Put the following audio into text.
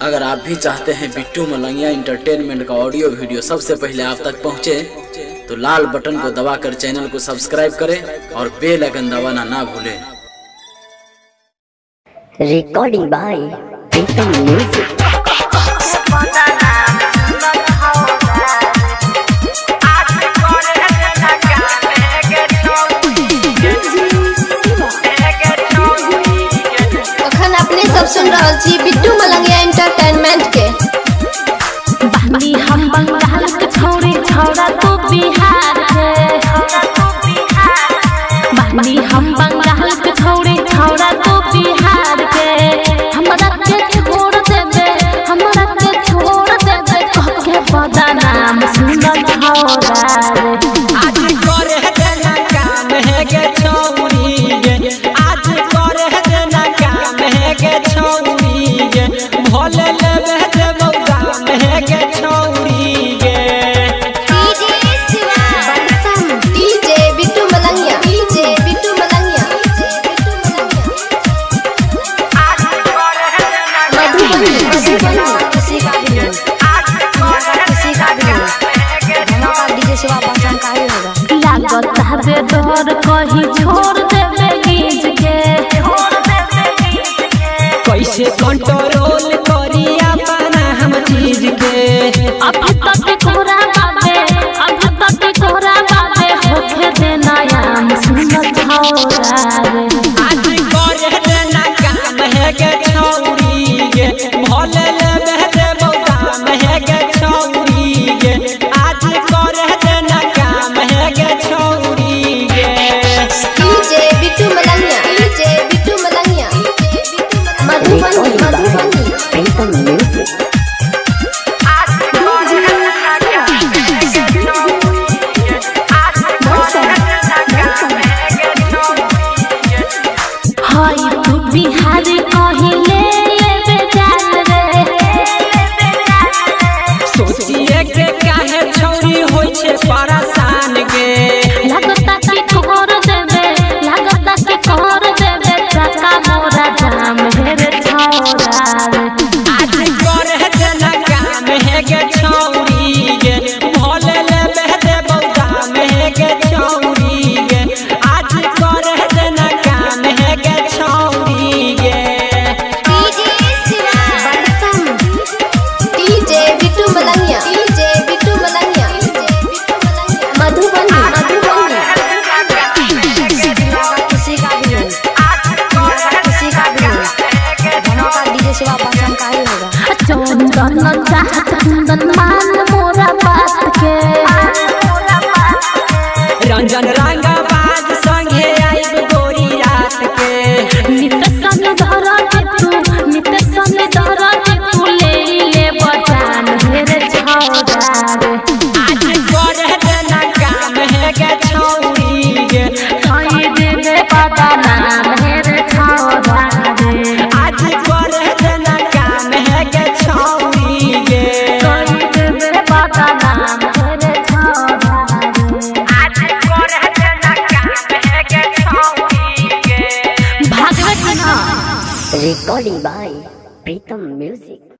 अगर आप भी चाहते हैं बिट्टू मलंगिया इंटरटेनमेंट का ऑडियो वीडियो सबसे पहले आप तक पहुंचे, तो लाल बटन को दबाकर चैनल को सब्सक्राइब करें और बेल आइकन दबाना ना भूलें। Recording by Pritam music. अखन अपने सब सुन रहल छी बिट्टू मलंगिया एंटरटेनमेंट के। बानी हम बंगाल के छौरी, छौरा तू बिहार के। बानी हम बंगाल के छौरी, छौरा तू बिहार के। हमरा के छोड़ देबे, हमरा के छोड़ देबे, कह के बदनाम सुनल छौरा रे। आज करे देना काम है गे छौरी गे, आज करे देना काम है गे छौरी गे, भोले लेबे देबो दाम है गे छौरी गे। DJ Bittu Malangiya, DJ Bittu Malangiya, Madhubani. किसी का भी नहीं, किसी का भी नहीं। धमाका डीजे शिवा पहचान का ही होगा। लागत हबे डर कहीं छोड़ देबे गीज के। कैसे कंट्रोल करी अपना हम चीज के। अभी तक कोरा बाबे, अभी तक कोरा बाबे, होखे देना याम सुनल छौरा रे। आज करे देना काम है गे छौरी गे, भोले लेबे देबो दाम है गे छौरी गे, आज करे देना काम है गे छौरी गे। DJ Bittu Malangiya, DJ Bittu Malangiya, Madhubani. Madhubani. Pritam music. हाय तू बिहार कहीं ले लेबे जान रे। सोचिए के काहे छौरी होई छे परेशान गे। लागता कि कर देबे, लागता कि कर देबे, चाका मोरा जाम हे रे छौरा रे। आज करे देना काम है गे छौरी गे, भोले लेबे देबो दाम है गे छौरी गे, आज करे देना काम है गे छौरी गे। DJ Bittu Malangiya, DJ Bittu Malangiya, Madhubani. Madhubani. किसी का भी नहीं, किसी का भी नहीं। धमाका डीजे शिवा पहचान का ही होगा। चंदन चाहत कुंदन मान मोरा बात के। रंजन रंगाबाज संगे आइब गोरी रात के। नित सन धरा के तू, नित सन धरा के तू ले ले बचान हे रे छौरा रे। आज करे देना काम है गे छौरी गे, कहीं देबे बदनाम हे रे छौरा रे। आज करे देना काम है गे छौरी गे, कहीं देबे बदनाम हे रे छौरा रे। आज करे देना काम है गे छौरी गे। भागवत ना। Recording by Pritam music.